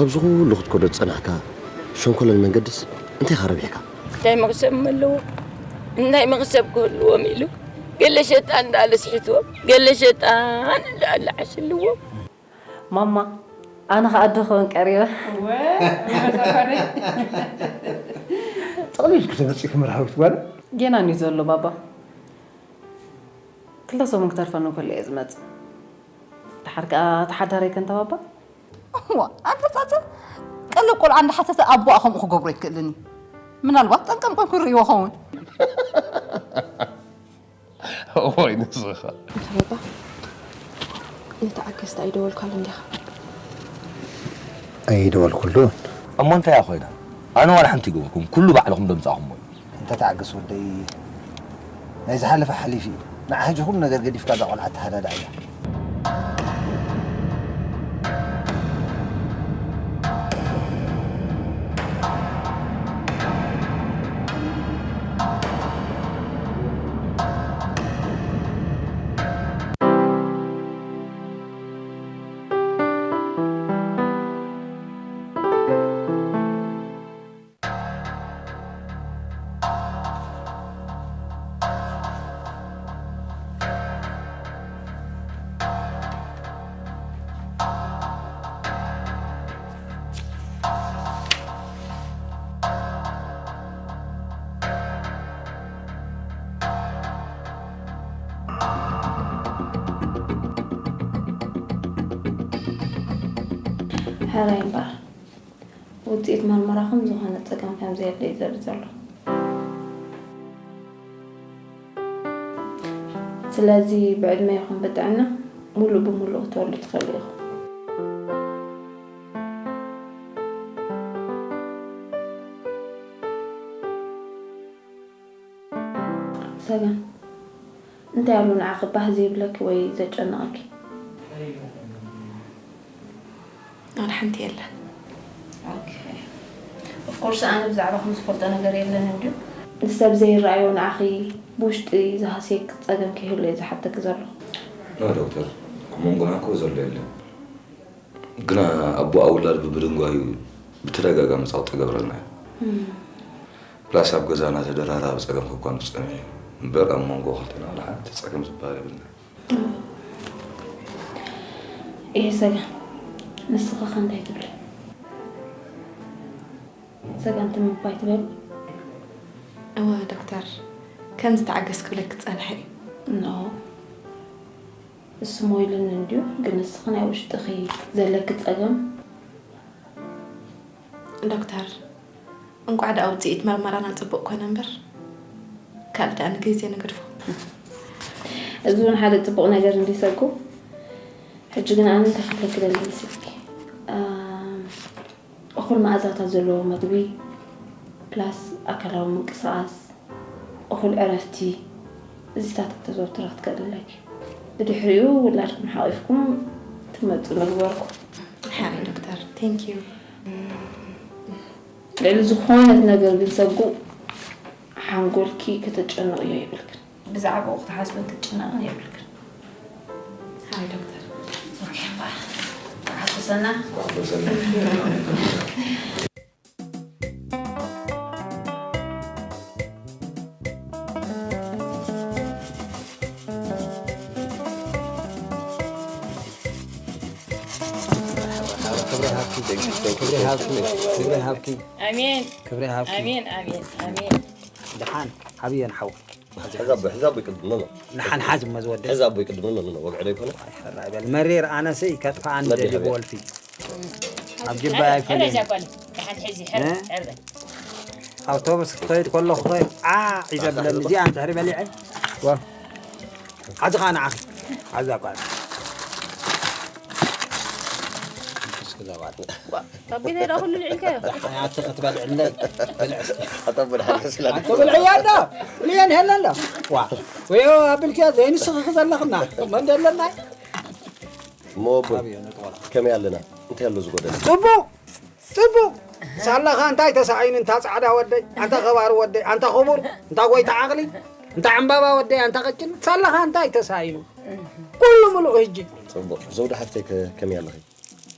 ኣብዚ ኩሉ ክትከዶ ዝጸናሕካ ሸንኮለል መንገድስ እንታይ ኢኻ ረቢሕካ? እንታይ መኽሰብ ኣለዎ? እንታይ መኽሰብ ክህልዎም ኢሉ ገለ ሸጣን እንዳለ ስሒትዎም፣ ገለ ሸጣን እንዳለ ዓሽልዎም። ማማ፣ ኣነ ኸኣ ኣደ ክኸውን ቀሪበ። እወ፣ ይበዛኸሪ። ጥቕሊል ክተመጺእኪ መርሃዊት ጓል? ጌና እንዩ ዘሎ ባባ። ክልተ ሰሙን ክተርፈኒ እንከሎ እየ ዝመጽእ። ደሓር ከኣ ተሓዳረይ ከንተ ባባ? እዋ፣ ኣፈጻጸም ቀለብ ቆልዓ እንዳሓተተ ኣቦኣ ከምኡ ክገብሮ ኣይክእልን እዩ። ምናልባት ጠንቀም ኮንኩ ይርእይዎ ኸውን። እዋይ ንስኻ። ባባ፣ ነቲ ዓገስቲ ኣይደወልካሉን ዲኻ? ኣይደወልኩሉን። እሞ እንታይ እያ ኮይና? ኣነ ዋላ ሓንቲ ይገበርኩም፣ ኩሉ ባዕልኹም ደምጻኹሞ እዩ። እንተ ተዓገስ ወደይ፣ ናይ ዝሓለፈ ሓሊፉ እዩ። ንዓ ሕጂ ኩሉ ነገር ገዲፍካ እዛ ቆልዓ ኣተሃዳድኣያ። ሕራይ እምበኣር፣ ውጽኢት መርመራኹም ዝኾነ ጸገም ከም ዘየለ እዩ ዘርኢ ዘሎ። ስለዚ ብዕድመ ይኹን ብጥዕና ሙሉእ ብሙሉእ ክትወልዱ ትኽእሉ ኢኹም። ሰገን፣ እንታይ ኣሎ ንዓኺ ባህ ዘይብለኪ ወይ ዘጨንቐኪ? ዋላ ሓንቲ የለን። ኦኬ። ኦፍ ኮርስ ኣነ ብዛዕባኹም ዝፈልጦ ነገር የለን እንድዩ። ንሰብ ዘይረኣዮ ንዓኺ ብውሽጢ ዝሃስየኪ ጸገም ከይህሉ እየ ዝሓተኪ ዘለኹ። ኖ ዶክተር፣ ኣብ መንጎና እኮ ዘሎ የለን። ግና ኣቦኣ ውላድ ብብድንጓዩ ብተደጋጋሚ ጸቕጢ ይገብረልና እዩ። እም። ፕላስ ኣብ ገዛና ተደራራቢ ጸገም ከጓንፍ ጸኒሑ እዩ። እምበር ኣብ መንጎ ክልተና ዋላ ሓንቲ ጸገም ዝበሃል የብልና። እየ ሰገን፣ ንስኺ ኸ እንታይ ትብሊ? ሰገን ትምባይ ትበሊ? እወ ዶክተር፣ ከም ዝተዓገስ ክብለኪ ጸንሐ እዩ። ኖ፣ እሱ ሞይሉኒ እንድዩ፣ ግን ንስኺ ናይ ውሽጥኺ ዘለኪ ጸገም። ዶክተር፣ እንቋዕ ደኣ ውጽኢት መርመራና ጽቡቕ ኮነ እምበር፣ ካልእ ደኣ ንግዜ ንገድፎ። እዚ እውን ሓደ ጽቡቕ ነገር እንድዩ ሰጉ። ሕጂ ግን ኣነ እንታይ ክብለኪ ደሊ መሲልኪ? ኣም፣ እኹል መኣዛታት ዘለዎ መግቢ፣ ፕላስ ኣካላዊ ምንቅስቓስ፣ እኹል ዕረፍቲ፣ እዚታት ክተዘውትራ ክትክእሊ ኣለኪ። ብድሕሪኡ ውላድኩም ሓቒፍኩም ትመጹ ንግበርኩም። ሓራይ ዶክተር፣ ቴንክ ዩ። ልዕሊ ዝኾነት ነገር ግን ሰጉ ሓንጎልኪ ከተጨንቕዮ የብልክን። ብዛዕባኡ ክትሓስብን ክትጭነቕን የብልክን። ሓራይ ዶክተር። ኦኬ፣ እምበኣር። ተሓጎሰና። ክብሪ ሃብኪ፣ ክብሪ ሃብኪ፣ ክብሪ ሃብኪ፣ ኣሜን። ክብሪ ሃብኪ። ኣሜን፣ ኣሜን፣ ኣሜን። ደሓን፣ ዓብየን ሓው። ሕዛ ኣቦይ፣ ሕዛ ኣቦይ ቅድም፣ ኖ፣ ኖ። ንሓን ሓዝ እሞ ዝወደይ። ሕዛ ኣቦይ ቅድም፣ ኖ፣ ኖ፣ ኖ። ወግዒ ዶ ይኮነ? ሕራይ በል። መሪር ኣነሰይ ከጥፍኣኒ መዲ ደሊ ሓቢያ። ብወልፊ። ኣብ ጅባይ ሕራይ ኣይፈልየን። እዛ ጓል፣ ደሓን ሕዚ፣ ሕራይ፣ እ? ሕራይ። ኣውቶቡስ ክኸይድ ከለኹ ኸ ዓዕ እዩ ዘብለኒ። እዚኣ እንድሕሪ በሊዐ፣ ዋ። ሓዚ ኸኣ ንዓኺ። ሓዛ ጓል። እስኪ እዛ ጓል። ዋ፣ ካብ ቤተይ ደኣ ኩሉ ልዒልካዮ። ኣቲ ክትበልዕለይ፣ ብልዕ እስኪ። ኣቶ ብልሓል ስላ ኣቶ ብልዕያ እንዶ፣ ብልየን ሄለ እንዶ። ዋ፣ ወዮ ኣቢልክዮ ዘይንስኽኺ ዘለኽና። መን ደለና? እሞ ኣቦይ፣ ኣበይ ነጥቦላ? ከመይ ኣለና? እንታይ ኣሎ ዝጎደለ? ጽቡቕ! ጽቡቕ! ሳላኻ እንታይ ተሳኢኑ፣ እንታ ጻዕዳ ወደይ፣ ኣንታ ኸባሪ ወደይ፣ ኣንታ ኽቡር፣ እንታ ጎይታ ዓቕሊ፣ እንታ ዕምባባ ወደይ፣ ኣንታ ቐጭን፣ ሳላኻ እንታይ ተሳኢኑ? ኩሉ ምሉእ ህጂ። ጽቡቕ። ዘውዲ ሓፍተይ ከ-፣ ከመይ ኣለኺ?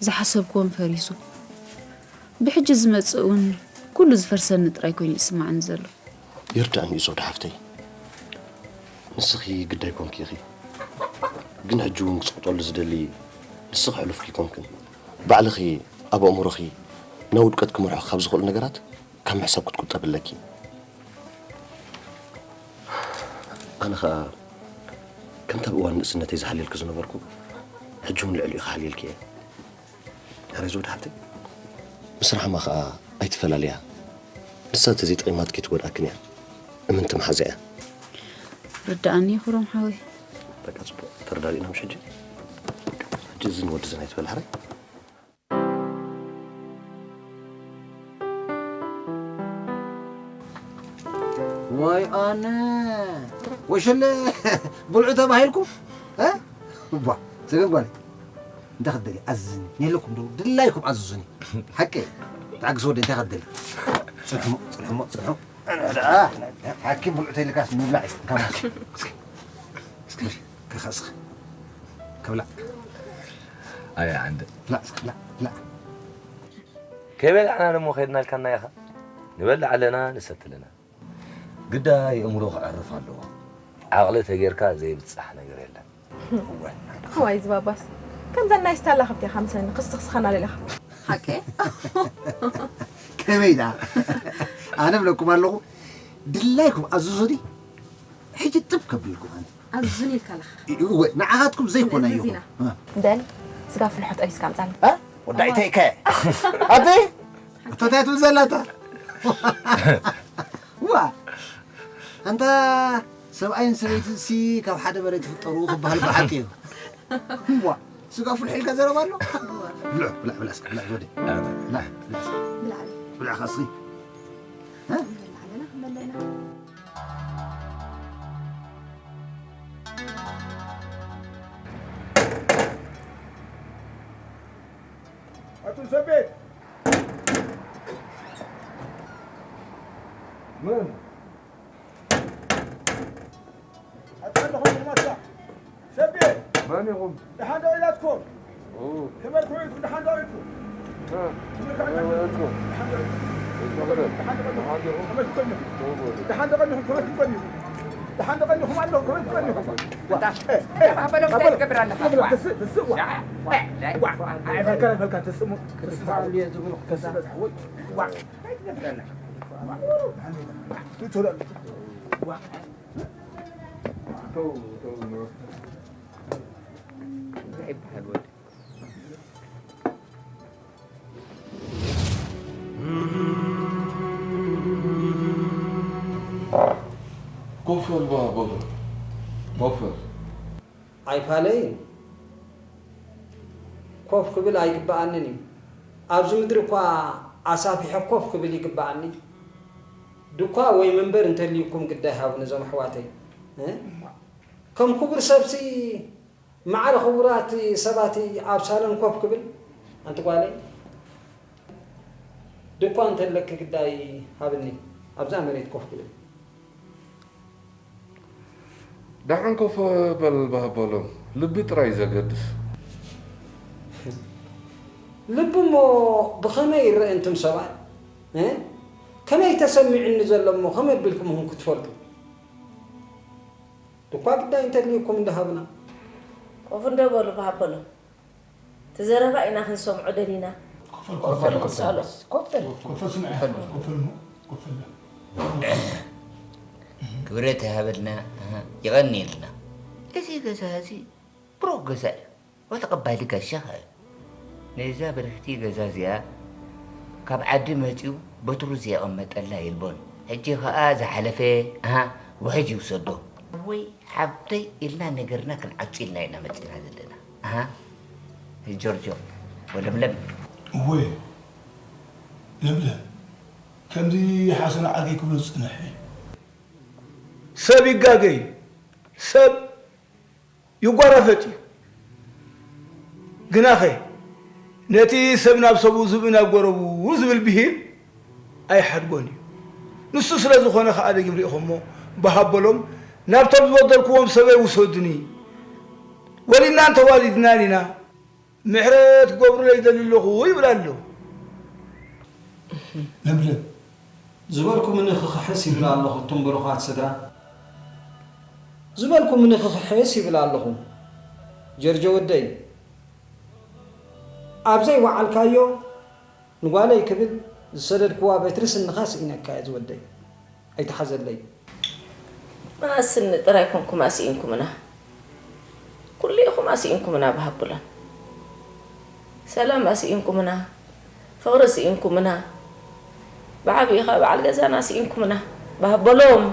ዝሓሰብክዎን ፈሪሱ። ብሕጂ ዝመጽእ እውን ኩሉ ዝፈርሰኒ ጥራይ ኮይኑ ይስማዓኒ ዘሎ። ይርዳእኒ እዩ ዘውዲ ሓፍተይ። ንስኺ ግዳይ ኮንኪ ኢኺ። ግን ሕጂ እውን ክጽቕጠሉ ዝደሊ ንስኺ ሕሉፍ ከይኮንክን። ባዕልኺ ኣብ ኣእምሮኺ ናብ ውድቀት ክመርሑ ካብ ዝኽእሉ ነገራት ካብ ምሕሳብ ክትቁጠብ ኣለኪ። ኣነ ኸኣ ከምቲ ኣብ እዋን ንእስነተይ ዝሓልየልኪ ዝነበርኩ፣ ሕጂ እውን ልዕሊኡ ክሓልየልኪ እየ። ኣረ ዞድ ሓፍተይ፣ ምስ ራሕማ ኸኣ ኣይትፈላልያ። ንሳ እንተዘይጠቒማትኪ ትጎድኣክን እያ። እምንቲ መሓዛ እያ። ርድኣኒ ይኹሮም ሓወይ። በቃ ጽቡቕ፣ ተረዳዲእና ምሽ ሕጂ? ሕጂ እዝን ወዲ እዝን ኣይትበል ሓራይ። ወይ ኣነ፣ ወይ ሽለ ብልዑ ተባሂልኩ? እ? እባ፣ ሰገን ጓለይ፣ እንታይ ክትደሊ? ኣዝዙኒ። የለኩም ዶ? ድላይኩም ኣዝዙኒ። ሓቂ፣ ተዓግስ ወደ እንታይ ክትደሊ? ጽንሕሞ፣ ጽንሕሞ፣ ጽንሑ። ኣነ ደኣ፣ ሓኪም ብልዑ ተይልካስ ምብላዕ እዩ። ካብ እስኪ፣ እስኪ፣ ከኸስኽ። ከብላ። ኣያ፣ ዓንደ። ብላዕ፣ እስኪ፣ ብላዕ፣ ብላዕ። ከይበላዕና ደሞ ከይድና ኢልካና ኢኻ። ንበልዕ ኣለና፣ ንሰቲ ኣለና። ግዳ የእምሮ ክዕርፍ ኣለዎ። ዓቕሊ ተጌርካ ዘይብጻሕ ነገር የለን። እዋይ ዝባባስ። ከምዘን ናይ ስታላ ከብቲ ኢኻ ምስለኒ ክስኽስኸና ደሊኻ። ሓቂ? ከመይ ደኣ? ኣነ እብለኩም ኣለኹ፣ ድላይኩም ኣዝዙኒ፣ ሕጂ ጥብ ከብልኩም ኣነ። ኣዝዙኒ ኢልካ ኣለኻ። እወ፣ ንዓኻትኩም ዘይኮነ እዩ። ኣዝዚና። እ። በል፣ ስጋ ፍልሖ ጠቢስካ ኣምጻልና። እ? ወዳኢተይ ከ? ኣቲ? ኣቶታት ትብል ዘላታ። ዋ፣ ኣንታ ሰብኣይን ሰበይትን ሲ ካብ ሓደ መሬት ይፍጠሩ ክበሃል ብሓቂ እዩ። ዋ፣ ስጋ ፍልሖ ኢልካ ዘረባ ኣሎ? ብልዕ፣ ብልዕ፣ ብልዕ እስከ፣ ብልዕ ወደ። ብልዕ፣ ብልዕ እስከ። ብልዕ። ብልዕ እስከ እስኪ። እ? ክንበልዕ ኣለና፣ ክንበልዕ ኢና። ኣቱም ሰብ ቤት። መን? ኣታ ኣለኹም ይመታ። ሰብ ቤት። መን ኢኹም? ደሓን ዶ ኢላትኩም? ኦ። ከመይ ኮይንኩም? ደሓን ዶ ኢልኩም? እ። ከመይ ከመይ ኮይንኩም? ኢልኩም? ደሓን ዶ ኢልኩም? ደሓን ዶ ኢልኩም? ደሓን ዶ ኢልኩም? ደሓን ዶ ኢልኩም? ከመይ ትቀንዩ? ደሓን ዶ ኢልኩም? ደሓን ዶ ኢልኩም? ደሓን ዶ ኢልኩም? ኣለኹም? ከመይ ትቀንዩ? ዋ። ኣታ፣ እ፣ እ፣ ኣታ፣ ባበሎም እንታይ ኣበሎም። ትገብር ኣለኻ? ኣበሎም፣ ዋ። ትስእ፣ ትስእ፣ ዋ። ሻ-፣ ዋ። ዋ። ዋ። ኣይ፣ በልካ፣ በልካ፣ ትስእሙ። ትስእ፣ ትስእ፣ ትስእ፣ ትስእ፣ ዋ። እንታይ ትገብር ኣለኻ? ዋ። ዋ። እንታይ ይበሃል ወዲ? ኮፍ በል ባባ፣ ኮፍ በል። ኣይፋለይን። ኮፍ ክብል ኣይግብኣንን እዩ። ኣብዚ ምድሪ እኳ ኣሳፊሐ ኮፍ ክብል ይግብኣኒ። ድኳ ወይ መንበር እንተልዩኩም ግዳይ ሃቡኒ እዞም ኣሕዋተይ። እ? ከም ክቡር ሰብሲ ማዕረ ክቡራት ሰባት ኣብ ሳሎን ኮፍ ክብል? ኣንቲ ጓለይ፣ ድኳ እንተለኪ ግዳይ ሃብኒ ኣብዛ መሬት ኮፍ ክብል። ደሓን ኮፍ በል ባበሎም፣ ልቢ ጥራይ ዘገድስ። ልቢ እሞ ብኸመይ ይረአ እንቱም ሰባት? እ? ከመይ ተሰሚዑኒ ዘሎ እሞ ከመይ ኣቢልኩም ኢኹም ክትፈልጡ? ድኳ ግዳይ እንተድልዩኩም እንዳሃብና። ኮፍ እንዶ በሉ ባበሎም። እቲ ዘረባ ኢና ክንሰምዖ ደሊና። ኮፍ በል፣ ኮፍ በል፣ ኮፍ በል። ኮፍ በል። ኮፍ በል፣ ስምዐ። ኮፍ በል። ኮፍ በል እሞ፣ ኮፍ በል። ክብረት ይሃበልና፣ ኣሃ፣ የቐንየልና። እዚ ገዛ እዚ ብሩኽ ገዛ እዩ። ወተቐባሊ ጋሻ ኸኣ እዩ። ነዛ ብርኽቲ ገዛ እዚኣ ካብ ዓዲ መጺኡ በትሩ ዘየቐመጠላ የልቦን። ሕጂ ኸኣ ዝሓለፈ፣ ኣሃ፣ ውሕጅ ይውሰዶ። ወይ ሓብተይ ኢልና ነገርና ክንዓጹ ኢልና ኢና መጺና ዘለና። ኣሃ፣ ጆርጆ፣ ወለምለም። እወ፣ ለምለም፣ ከምዚ ሓሰና ዓርከይ ክብሎ ዝጸንሐ። ሰብ ይጋገይ፣ ሰብ ይጓራፈጥ እዩ። ግናኸ፣ ነቲ ሰብ ናብ ሰቡ፣ ዝብኢ ናብ ጎረቡ ዝብል ብሂል ኣይሓድጎን እዩ። ንሱ ስለ ዝኾነ ኸኣ ደጊም ርኢኹሞ፣ በሃበሎም፣ ናብቶም ዝበደልክዎም ሰበይ ውሰዱኒ። ወሊድናን ተዋሊድናን ኢና። ምሕረት ክገብሩለይ ይደሊ ኣለኹ ይብል ኣሎ። ለምለም፣ ዝበልኩምኒ ክኽሕስ ይብል ኣለኹ፣ እቶም ብሩኻት ስድራ። ዝበልኩምኒ ክኽሕስ ይብል ኣለኹ፣ ጀርጆ ወደይ። ኣብ ዘይወዓልካዮ ንጓለይ ክብል ዝሰደድክዋ በትሪ ስንኻ ስኢነካ'የ ዝወደይ። ኣይትሓዘለይ። መኣስ ስኒ ጥራይ ኮንኩም ኣስኢንኩምና። ኩሉ ኢኹም ኣስኢንኩምና ብሃብሎም። ሰላም ኣስኢንኩምና። ፍቕሪ ስኢንኩምና። ብዓብይኻ በዓል ገዛና ስኢንኩምና። ብሃበሎም።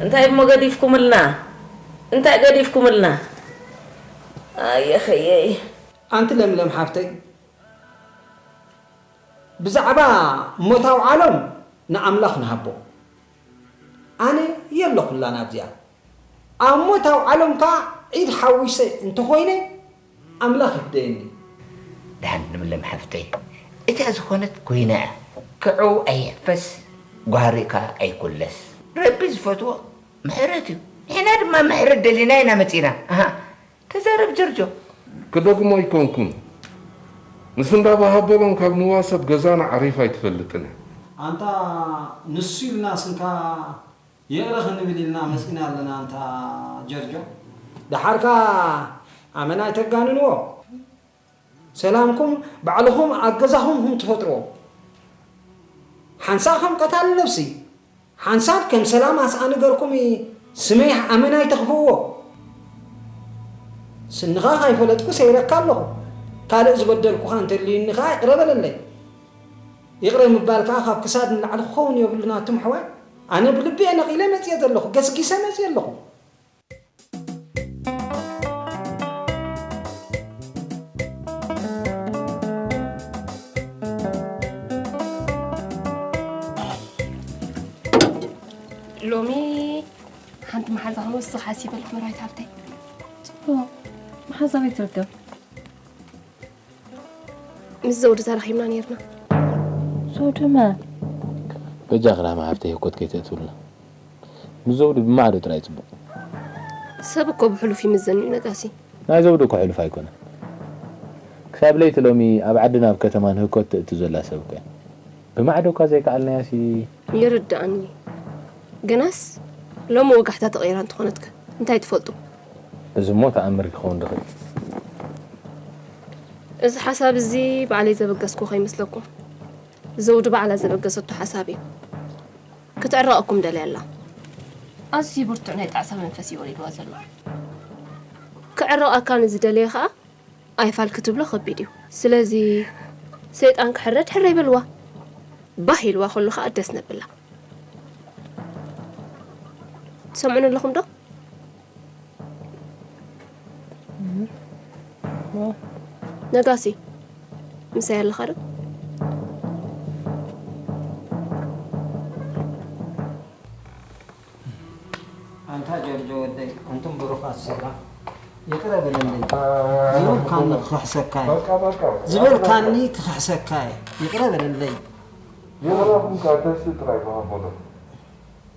እንታይ እሞ ገዲፍኩምልና? እንታይ ገዲፍኩምልና? ኣየኸየይ። ኣንቲ ለምለም ሓፍተይ፣ ብዛዕባ ሞት ኣውዓሎም ንኣምላኽ ንሃቦ። ኣነ የለኹላን ኣብዚኣ። ኣብ ሞት ኣውዓሎም ከኣ ኢድ ሓዊሰ እንተኾይነ ኣምላኽ ይፍደየኒ። ደሓን ለምለም ሓፍተይ፣ እታ ዝኾነት ኮይና እያ። ክዕው ኣይሕፈስ፣ ጓህሪ ከኣ ኣይኩለስ። ረቢ ዝፈትዎ ምሕረት እዩ። ንሕና ድማ ምሕረት ደሊና ኢና መጺና። ኣሃ፣ ተዛረብ ጀርጆ። ክደግሞ ኣይኮንኩን። ምስ እንዳ ባሃበሎም ካብ ንዋሰብ ገዛና ዓሪፋ ኣይትፈልጥን እያ። ኣንታ ንሱ ኢልና ስንካ ይቕረ ክንብል ኢልና መጺና ኣለና ኣንታ ጀርጆ። ደሓርካ ኣመና ኣይተጋንንዎ። ሰላምኩም ባዕልኹም ኣብ ገዛኹም ሁም ትፈጥርዎ። ሓንሳእ ከም ቀታሊ ነብሲ፣ ሓንሳብ ከም ሰላም ኣስኣ ንገርኩም ስመይ ኣመና ኣይተኽፍእዎ። ስንኻ ካይፈለጥኩ ሰይረካ ኣለኹ። ካልእ ዝበደልኩኻ እንተልዩኒ ኸኣ ይቕረ በለለይ። ይቕረ ምባል ከኣ ካብ ክሳድ ንላዕሊ ክኸውን የብሉን ኣቱም ኣሕዋት። ኣነ ብልቢ እየ ነቒለ መጽየ ዘለኹ፣ ገስጊሰ መጽየ ኣለኹ። ሎሚ ሓንቲ መሓዛ ክንወስኽ ሓሲበ ኣለኹ መራዊት ሃብተይ። ጽቡቕ። መሓዛ ኣበይ ትርከብ? ምስ ዘውዲ ተራኺብና ነይርና። ዘውዲ መን? በጃኺ ራህማ ሓብተይ ህኮት ከይተእትውልና። ምስ ዘውዲ ብማዕዶ ጥራይ ጽቡቕ። ሰብ እኮ ብሕሉፍ ይምዘን እዩ ነጋሲ። ናይ ዘውዲ እኮ ሕሉፍ ኣይኮነን። ክሳብ ለይቲ ሎሚ ኣብ ዓድን ኣብ ከተማን ህኮት ተእቱ ዘላ ሰብ እኮ እያ። ብማዕዶ እኳ ዘይከኣልናያሲ። ይርድኣኒ። ግናስ ሎሚ ወጋሕታ ተቐይራ እንተኾነትከ እንታይ ትፈልጡ? እዚ እሞ ተኣምር ክኸውን ዝኽእል። እዚ ሓሳብ እዚ ባዕለይ ዘበገስኩ ከይመስለኩም። ዘውዲ ባዕላ ዘበገሰቶ ሓሳብ እዩ። ክትዕረቐኩም ደልያ ኣላ። ኣዝዩ ብርቱዕ ናይ ጣዕሳ መንፈስ እዩ ወሪድዋ ዘሎ። ክዕረቐካ ንዝደለየ ኸኣ ኣይፋል ክትብሎ ከቢድ እዩ። ስለዚ ሰይጣን ክሕረድ ሕረይ በልዋ። ባህ ኢልዋ ከሎ ኸኣ ደስ ነብላ። ትሰምዑኒ ኣለኹም ዶ? ነጋሲ፣ ምሳይ ኣለኻ ዶ? ኣንታ ጆርጆ ወደይ፣ ኣንቱም ብሩኻት ስድራ፣ ይቕረ በለለይ። ዝበልካኒ ክኽሕሰካ እየ። በቃ፣ በቃ። ዝበልካኒ ክኽሕሰካ እየ። ይቕረ በለለይ። ይቕረ ኩንካ፣ ተስእ ጥራይ ብሃቦሎ።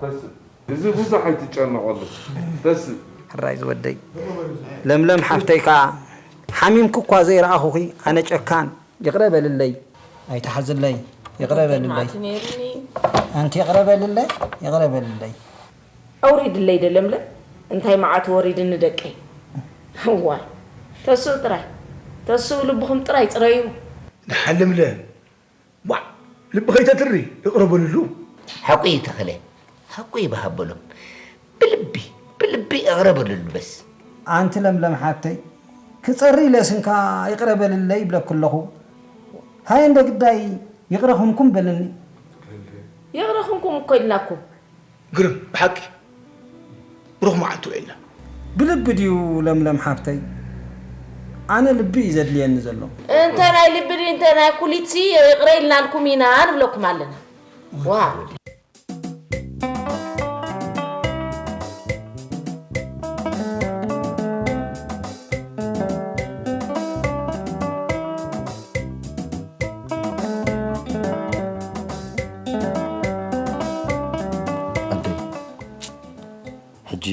ተስእ። እዚ ብዙሕ ኣይትጨነቐሉ። ተስእ። ሕራይ ዝወደይ። ለምለም ሓፍተይ ከኣ፣ ሓሚምኪ እኳ ዘይረኣኹኺ፣ ኣነ ጨካን። ይቕረ በልለይ። ኣይትሓዝለይ። ይቕረ በልለይ። መዓት ነይሩኒ። ኣንቲ ይቕረ በልለይ። ይቕረ በልለይ። ኣውሪድለይ ዶ ለምለም? እንታይ መዓት ወሪድኒ ደቀይ? እዋይ። ተስኡ ጥራይ። ተስኡ ልብኹም ጥራይ ጽረዩ። ደሓን ለምለም። ዋዕ! ልቢ ከይተትሪ፣ ይቕረ በልሉ። ሓቁ እዩ ተኽለ። ሓቁ እዩ በሃበሎም። ብልቢ፣ ብልቢ ይቕረ በልሉ በስ። ኣንቲ ለምለም ሓብተይ፣ ክጸሪ ኢለ ስንካ ይቕረ በልለይ ይብለኪ ኣለኹ። ሃየ እንደ ግዳይ ይቕረ ኹምኩም በልኒ። ይቕረ ኹምኩም እኮ ኢልናኩም። ግርም፣ ብሓቂ ብሩኽ መዓልቲ ውዒልና። ብልቢ ድዩ ለምለም ሓብተይ? ኣነ ልቢ እዩ ዘድልየኒ ዘሎ። እንተ ናይ ልቢ ድዩ እንተ ናይ ኩሊትሲ ይቕረ ኢልናልኩም ኢና ንብለኩም ኣለና። ዋው። ኣደይ፣ ሕጂ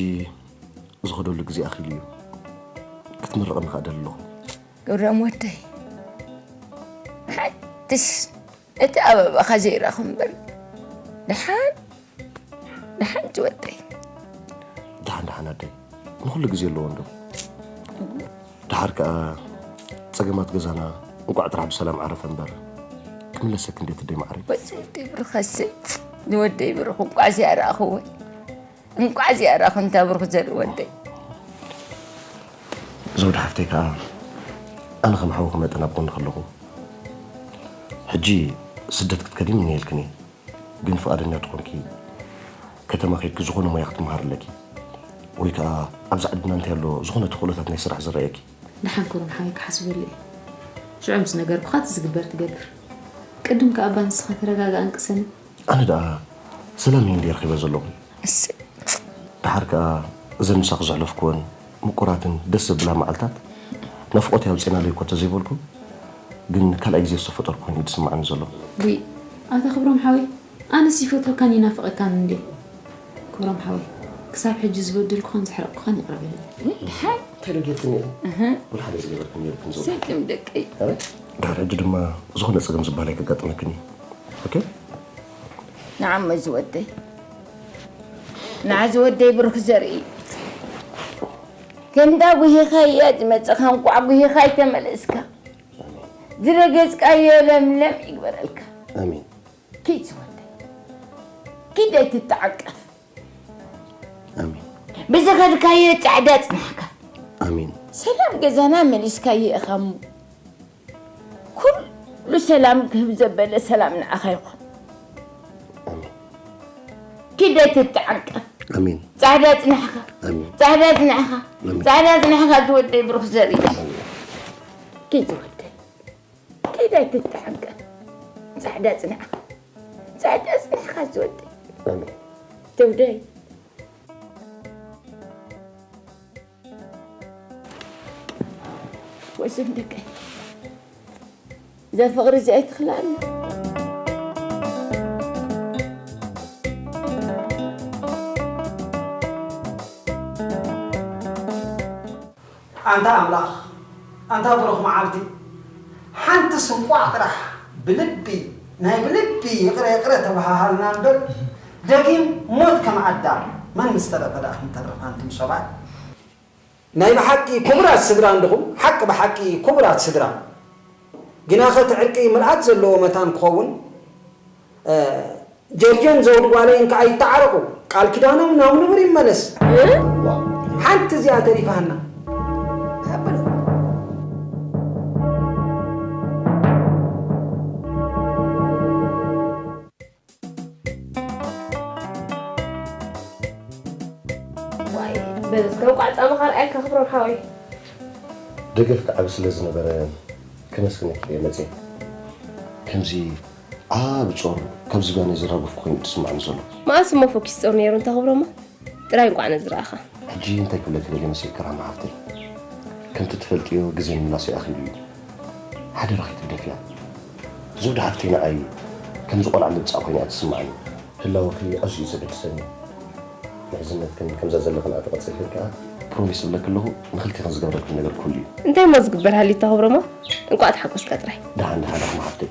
ዝኸደሉ ግዜ ኣኺሉ እዩ። ክትምርቕኒ ከኣ ደሊ ኣለኹ። ገብረም ወደይ፣ ሓንትስ እቲ ኣበባኻ ዘይረኽብ እምበር፣ ደሓን ደሓን ዝወደይ። ደሓን ደሓን ኣደይ፣ ንኹሉ ግዜ ኣለዎ እንዶ። ደሓር ከኣ ጸገማት ገዛና እንቋዕ ጥራሕ ብሰላም ዓረፈ እምበር፣ ክምለሰኪ እንዴት ኣደይ ማዕረይ። ወደይ ብሩኸሲ፣ ንወደይ ብሩኽ እንቋዕ እዚኣ ረኣኽዎ። እንቋዕ እዚኣ ረኣኹ እንታ ብሩኽ ዘርኢ ወደይ። ዘውዲ ሓፍተይ ከኣ ኣነ ከም ሓውኺ መጠን ኣብ ጎንኺ ኣለኹ። ሕጂ ስደት ክትከዲ ምነየልክን እየ፣ ግን ፍቓደኛ ተኾንኪ ከተማ ኸይድኪ ዝኾነ ሞያ ክትመሃሪ ኣለኪ፣ ወይ ከኣ ኣብዚ ዓድና እንታይ ኣሎ ዝኾነ ተኽእሎታት ናይ ስራሕ ዝረኣየኪ። ደሓን ክብሮም ሓወይ ክሓስበሉ እየ። ሽዑ ምስ ነገርኩኻ እቲ ዝግበር ትገብር። ቅድም ከኣ እባ ንስኻ ተረጋጋእ ኣንቅሰኒ። ኣነ ደኣ ሰላም እየ እንድየ ረኺበ ዘለኹ። ደሓር ከኣ እዘን ምሳኺ ዘሕለፍኩወን ምቁራትን ደስ ዘብላ መዓልታት ናፍቖተይ ኣውጺእናለይ እኮ ተዘይበልኩ፣ ግን ካልኣይ ግዜ ዝተፈጠርኩ ኮይኑ እዩ ዝስምዓኒ ዘሎ። ውይ ኣታ ክብሮም ሓወይ ኣነስ ይፈትወካን ይናፍቐካን እንድየ። ክብሮም ሓወይ ክሳብ ሕጂ ዝበደልኩኻን ዘሕረቕኩኻን ይቕረ በለለይ። ደሓን እንታይ ደው ጌርክኒ ኢኺ? እህ። ወላ ሓደ ዝገበርክኒ የብልክን ዘውዲ። ስልክም ደቀይ። ኣረ ድሕሪ ሕጂ ድማ ዝኾነ ጸገም ዝበሃል ኣይከጋጥመክን እዩ። ኦኬ? ንዓመ ዝወደይ ንዓ ዝወደይ ብሩክ ዘርኢ ከምዳ ጉሂኻ እያ ዝመጽኻ እንቋዕ ጉሂኻ ኣይተመለስካ ዝረገጽካዮ ለምለም ይግበረልካ ኣሜን ኪድ ዝወደይ ኪድ ኣይትተዓቀፍ ኣሜን ብዝኸድካዮ ጻዕዳ ጽናሕካ ኣሜን ሰላም ገዛና መሊስካዮ ኢኻ እሞ ኩሉ ሰላም ክህብ ዘበለ ሰላም ንዓኻ ይኹን ኣሜን ኪድ ኣይትተዓቀፍ ኣሜን ጻዕዳ ጽናሕካ ኣሜን ጻዕዳ ጽናሕካ ኣሜን ጻዕዳ ጽናሕካ ዝወደይ ብሩኽ ዘርኢ ኣሜን ኪድ ዝወደይ ኪድ ኣይትተዓቀፍ ጻዕዳ ጽናሕካ ጻዕዳ ጽናሕካ ዝወደይ ኣሜን ዘውደይ ወይስ ደቀይ እዛ ፍቕሪ እዚኣ ኣይትኽልኣኒ ኣንታ ኣምላኽ ኣንታ ብሩኽ መዓልቲ ሓንቲ ስንቋዕ ጥራሕ ብልቢ ናይ ብልቢ ይቕረ ይቕረ ተበሃሃልና እምበር ደጊም ሞት ከም ኣዳም መን ምስ ተረፈ ደኣ ክንተርፍ ኣንቱም ሰባት ናይ ብሓቂ ክቡራት ስድራ እንድኹም ሓቂ ብሓቂ ክቡራት ስድራ ግናኸ እቲ ዕርቂ ምልኣት ዘለዎ መታን ክኸውን ጀርጆን ዘውዲ ጓለይን ከኣ ይተዓረቑ፣ ቃል ኪዳኖም ናብ ንቡር ይመለስ። ሓንቲ እዚኣ ተሪፋና። ዋይ በል እስከ እንቋዕ ጻምኻ ርኣየካ ክብሮም ሓወይ። ደገፍኪ ዓቢ ስለ ዝነበረ ከመስግነኪ እየ መጽየ። ከምዚ ዓቢ ጾር ካብ ዝባነይ ዝራገፍኩ ኮይኑ እዩ ዝስምዓኒ ዘሎ። መኣስ እሞ ፈኲስ ጾር ነይሩ እንተ ክብሮማ? ጥራይ እንቋዕ ነዚ ረኣኻ። ሕጂ እንታይ ክብለኪ ደልየ መሲልኪ ራህማ ሓፍተይ? ከምቲ ትፈልጥዮ ግዜ ምምላሱ ይኣኺሉ እዩ። ሓደራ ከይትግደፍያ። ዘውዲ ሓፍተይ ንዓይ ከምዚ ቆልዓ ልብጻ ኮይና እያ ትስምዓኒ። ህላወኺ ኣዝዩ እዩ ዘገድሰኒ። ምሕዝነትክን ከምዛ ዘለኽን ኣተቐጺልክን ከኣ ፕሮሚስ እብለኪ ኣለኹ ንኽልቴኽን ዝገብረልክን ነገር ኩሉ እዩ። እንታይ እሞ ዝግበር ሃልዩ እታ ክብሮማ? እንቋዕ ተሓጎስካ ጥራይ። ደሓን ደሓን ራህማ ሓፍተይ።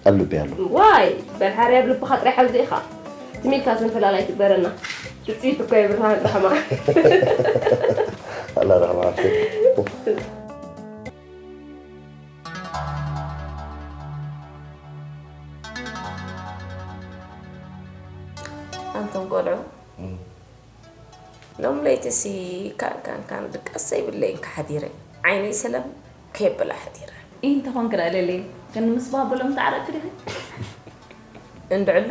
ኣብ ልበይ ኣሎ። ዋይ በል ሓርያ ኣብ ልብኻ ጥራይ ሓዞ ኢኻ። ትም ኢልካ ዘንፈላል ኣይትግበረና። ትጽቢት እኮ የብልካን ራሕማ። ኣላ ራሕማ ሓፍተይ። ኣንቶም ቆልዑ ሎም ለይትሲ ካን ካን ካን ድቃስ ዘይብለይን ከሓዲረ ዓይነይ ሰለም ከየብላ ሓዲረ። እንታይ ኮንክ ደኣ ለለይ? ከኒ ምስ ባቦሎም ተዓረቅኪ ዲኺ? እንድዕሉ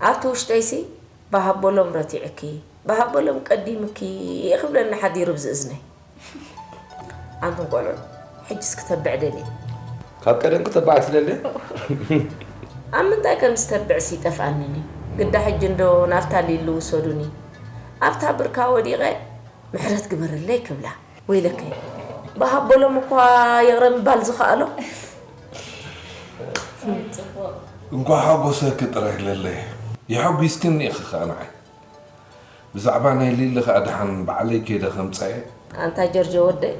ኣብቲ ውሽጠይሲ ብሃቦሎም ረቲዕኪ ብሃቦሎም ቀዲምኪ ክብለኒ ሓዲሩ ብዚ እዝነይ። ኣንቱም ቆልዑ ሕጅስ ክተብዕ ደልየ። ካብ ቀደም ክተባዕ ትደሊ? ኣብ ምንታይ ከም ዝተብዕስ ይጠፍኣንን እዩ። ግዳ ሕጂ እንዶ ናብታ ሊሊ ውሰዱኒ ኣብታ ብርካ ወዲቐ ምሕረት ግበርለይ ክብላ። ወይለከይ ብሃቦሎም እኳ ይቕረ ምባል ዝኸኣሎ። እንኳዕ ሓጎሰኪ ጥራይ ለለይ። የሐጒስክኒ ኢኺ ኸኣ ንዓይ። ብዛዕባ ናይ ሊሊ ኸኣ ደሓን ባዕለይ ከይደ ከምጽኣየ። ኣንታ ጀርጆ ወደይ፣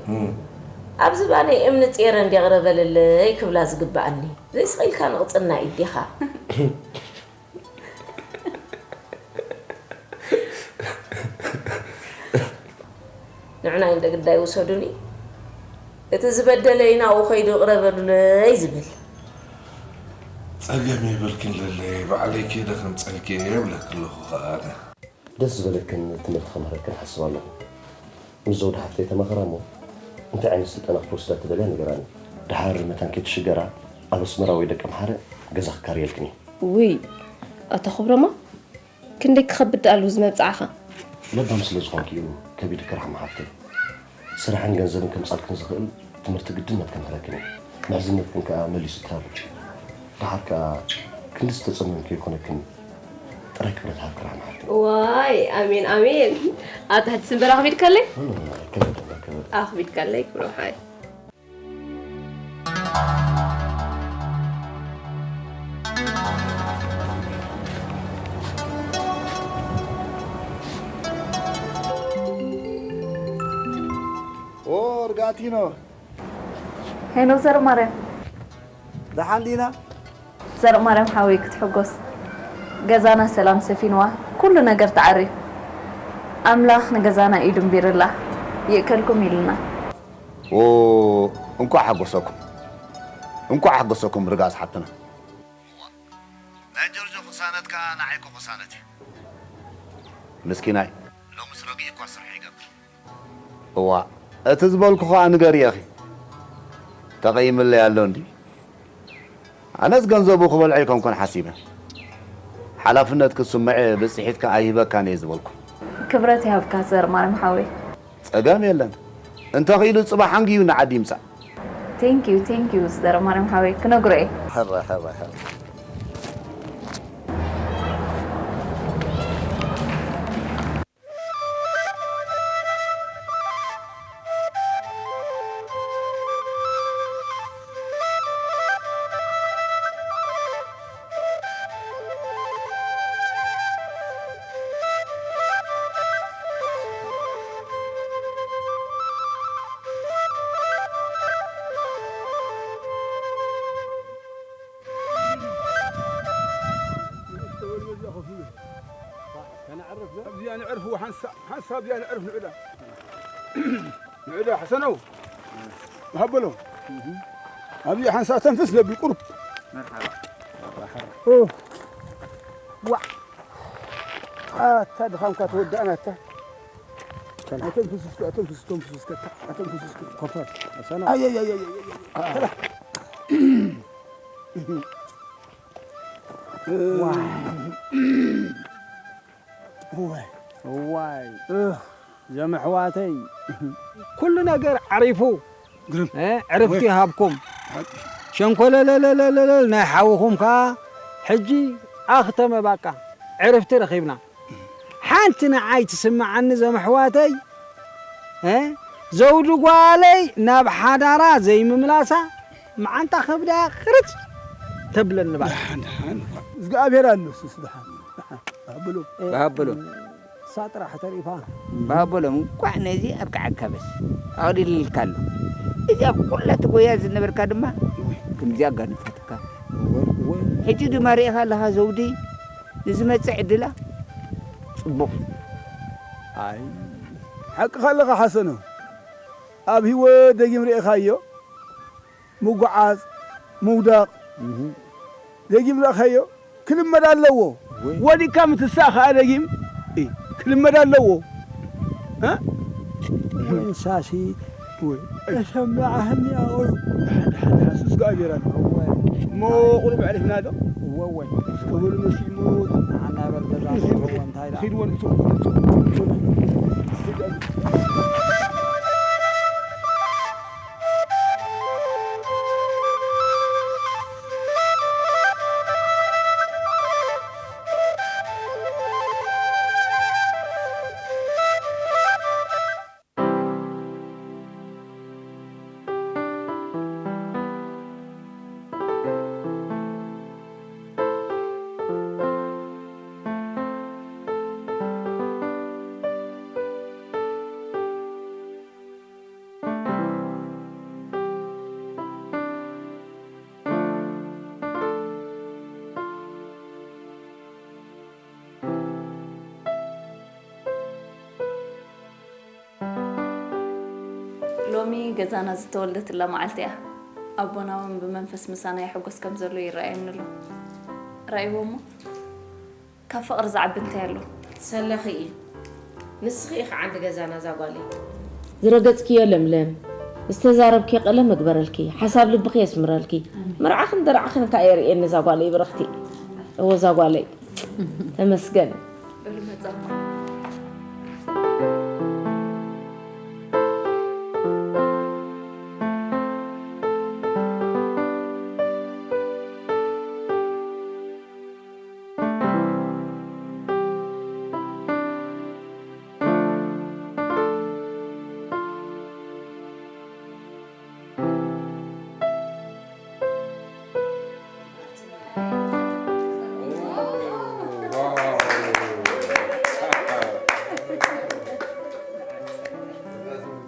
ኣብ ዝባነይ እምኒ ጼረ እንዲቕረበልለይ ክብላ ዝግባኣኒ። ዘይስቕ ኢልካ ንቕጽና ኢዲኻ። ንዕናይ እንደ ግዳይ ውሰዱኒ። እቲ ዝበደለይ ናብኡ ከይዱ ይቕረበሉለይ ዝብል። ጸገም የብልክን ለለይ፣ ባዕለይ ከይደ ከምጸልኪ እየ እብለኪ ኣለኹ ኸኣ ኣነ። ደስ ዝበለክን ትምህርቲ ከምህረክን ሓስብ ኣለኹ። ምስ ዘውዲ ሓፍተይ ተማኸራ እሞ እንታይ ዓይነት ስልጠና ክትወስዳ ትደልያ ንገራኒ። ደሓር መታን ከይትሽገራ ኣብ ኣስመራ ወይ ደቀምሓረ ገዛ ክካርየልክን እየ። ውይ ኣታ ክብሮማ፣ ክንደይ ክኸብድ ደኣሉ እዚ መብጽዓኻ። ለባም ስለ ዝኾንኪ እዩ ከቢድኪ ራሕማ ሓፍተይ። ስራሕን ገንዘብን ከምጻልክን ዝኽእል ትምህርቲ ግድነት ከምህረክን እዩ። ምሕዝነትክን ከኣ መሊሱ ክታብት። ደሓር ከኣ ክንዲ ዝተጸመምክዮ ይኾነክን ጥራይ ክብረት ሃብኪ ራሕማ ሓፍተይ። ዋይ ኣሜን ኣሜን። ኣብ ትሕቲ ስምበር ኣኽቢድካለይ? ኣይከበድን ኣይከበድን። ኣኽቢድካለይ ክብሮም ሓይ። ኦ ርጋቲኖ። ሄኖ ዘርማርያም። ደሓን ዲና? ዘርማርያም ሓወይ ክትሕጎስ። ገዛና ሰላም ሰፊንዋ፣ ኩሉ ነገር ተዓርዩ። ኣምላኽ ንገዛና ኢዱ እምቢርላ፣ ይእከልኩም ኢሉና። ኦ፣ እንኳዕ ሓጎሰኩም። እንኳዕ ሓጎሰኩም ርጋስ ሓብትና። ናይ ጆርጆ ቅሳነት ከኣ ንዓይ እኮ ቅሳነት እዩ። ምስኪናይ፣ ሎምስ ረጊኡ እኳ ስርሑ ይገብር። እዋ፣ እቲ ዝበልኩ ኸኣ ንገርዮ ኢኺ። ተቐይምለይ ኣሎ እንዲ። ኣነስ ገንዘቡ ክበልዖ ኣይኮንኩን ሓሲበ። ሓላፍነት ክትስምዐ ብጽሒት ከኣ ኣይህበካን እየ ዝበልኩ። ክብረት ይሃብካ ዘርማርያም ሓወይ። ጸገም የለን። እንተኽኢሉ ጽባሕ ኣንጊዩ ንዓዲ ይምጻእ። Thank you, thank you ዘርማርያም ሓወይ። ክነግሮ እየ። ሕረ፣ ሕረ፣ ሕረ። ኣብዚኣ ንዕርፍ፣ ሓንሳ-፣ ሓንሳብ ኣብዚኣ ንዕርፍ ንዕዳ። ንዕዳ፣ ሓሰነው። ሃበሎ። ኣብዚኣ ሓንሳብ ተንፍስ ነብል ቁሩብ። መርሓባ። ኦ። ዋ። ኣታ ድኻምካ ተወዳእና ኣታ። ኣተንፍስ እስኪ፣ ኣተንፍስ፣ ኣተንፍስ እስከ፣ ኣተንፍስ እስከ። ኮፈር። ሓሰነው። ኣይ፣ ኣይ፣ ኣይ፣ ኣይ፣ ኣይ፣ ኣይ። ዋ። እዋይ፣ እዋይ። እህ። ዘመሕዋተይ። ኩሉ ነገር ዓሪፉ። ግርም። እ፣ ዕርፍቲ ወይ። ይሃብኩም። ሓቂ። ሸንኮለለለለለል ናይ ሓውኹም ከኣ ሕጂ ኣኽተመ ባቃ። ዕርፍቲ ረኺብና። ሓንቲ ንዓይ ትስምዓኒ ዘመሕዋተይ። እ፣ ዘውዲ ጓለይ ናብ ሓዳራ ዘይምምላሳ መዓንጣ ከብዳ ቕርጽ ተብለኒ ባቃ። ደሓን፣ ደሓን እኳ። እግዚኣብሔር ኣሎ፣ እሱስ ደሓን። ደሓን። ባብሎ። እ፣ ባብሎ። እሳ ጥራሕ ተሪፋ። ባበሎም እንቋዕ ነዚ ኣብቅዓካ በስ ኣቕሊልልካ ኣሎ። እዚኣ ኩላ ትጎያ ዝነበርካ ድማ ከምዚኣ ኣጋኒፈትካ። ወይ፣ ወይ። ሕጂ ድማ ርኢኻ ኣለኻ ዘውዲ ንዝመጽእ ዕድላ ጽቡቕ። ኣይ፣ ሓቅኻ ኣለኻ ሓሰኖ። ኣብ ህይወት ደጊም ርኢኻዮ። ምጉዓዝ፣ ምውዳቕ፣ እህ። ደጊም ረኣኻዮ? ክልመድ ኣለዎ። ወይ። ወዲቕካ ምትሳእ ኸኣ ደጊም፣ እ፣ ክልመድ ኣለዎ። እ? ወይ። እንሳሲ፣ ወይ። ተሰማዕህኒ ኣቑሉ። ደሓን፣ ደሓን፣ ደሓን፣ ሱስ ገኣ ጌራ። ወይ። እሞ ቁሩብ ኣዕሪፍና ዶ? እወ፣ እወ። ክብል መሲሉ። ንዓና በል ገዛ ኺድ፣ ንኸውን፣ እንታይ ደኣ? ኺድ ወን፣ እቶ፣ እቶ፣ እቶ፣ እቶ። ሎሚ ገዛና ዝተወልደትላ መዓልቲ እያ። ኣቦና እውን ብመንፈስ ምሳና ይሕጎስ ከም ዘሎ ይረኣየኒ ኣሎ። ራእይዎ እሞ ካብ ፍቕሪ ዝዓቢ እንታይ ኣሎ? ሰላኺ እዩ። ንስኺ ኢኺ ዓንዲ ገዛና እዛ ጓለይ። ዝረገጽክዮ ለምለም፣ ዝተዛረብክዮ ቀለም እግበረልኪ፣ ሓሳብ ልብኺ የስምረልኪ። መርዓኽን ደርዓኽን ከኣ የርእየኒ እዛ ጓለይ ብርኽቲ። እወ እዛ ጓለይ። ተመስገን።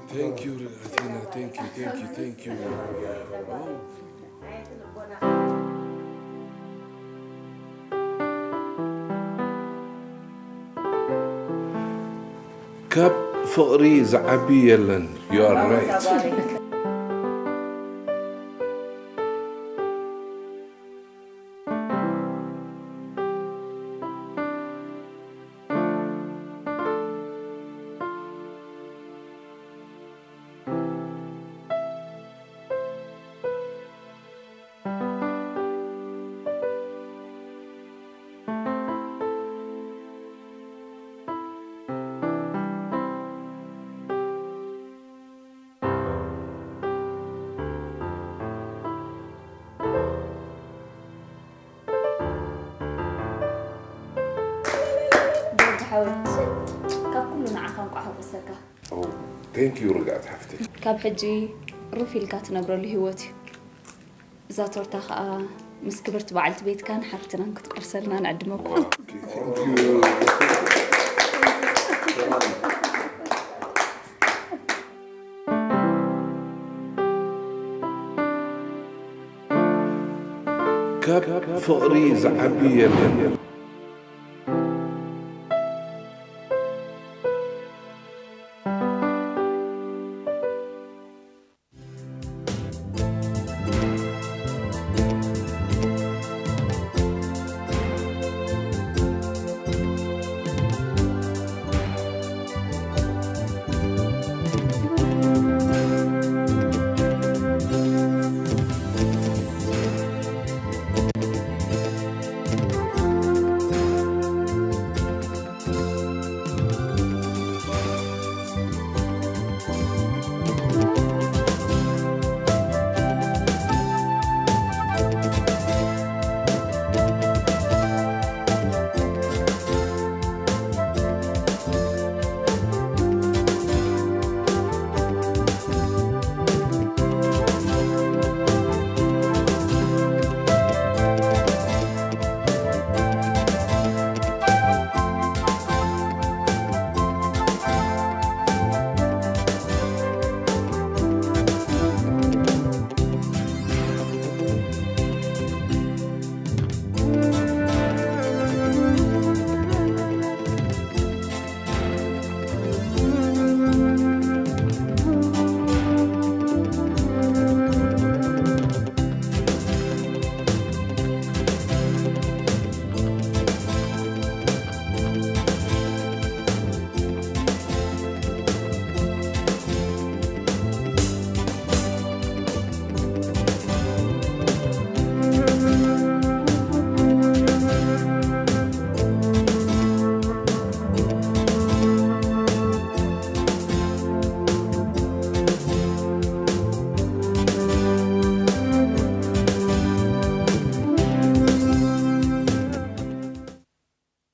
Thank you, Athena. Thank you, thank you, thank you. ካብ ፍቕሪ ዝዓቢ የለን። You are right. ጆርጅ ሓወይ፣ ካብ ኩሉ ንዓኻ እንቋዕ ሓጎሰካ። Oh, thank you ርግኣት ሓፍተይ። ካብ ሕጂ ሩፍ ኢልካ ትነብረሉ ህይወት እዩ። እዛ ቶርታ ኸኣ ምስ ክብርቲ በዓልቲ ቤትካን ሓብትናን ክትቆርሰልና ንዕድመኩም። Okay, thank you. ካብ ፍቕሪ ዝዓቢ የለን።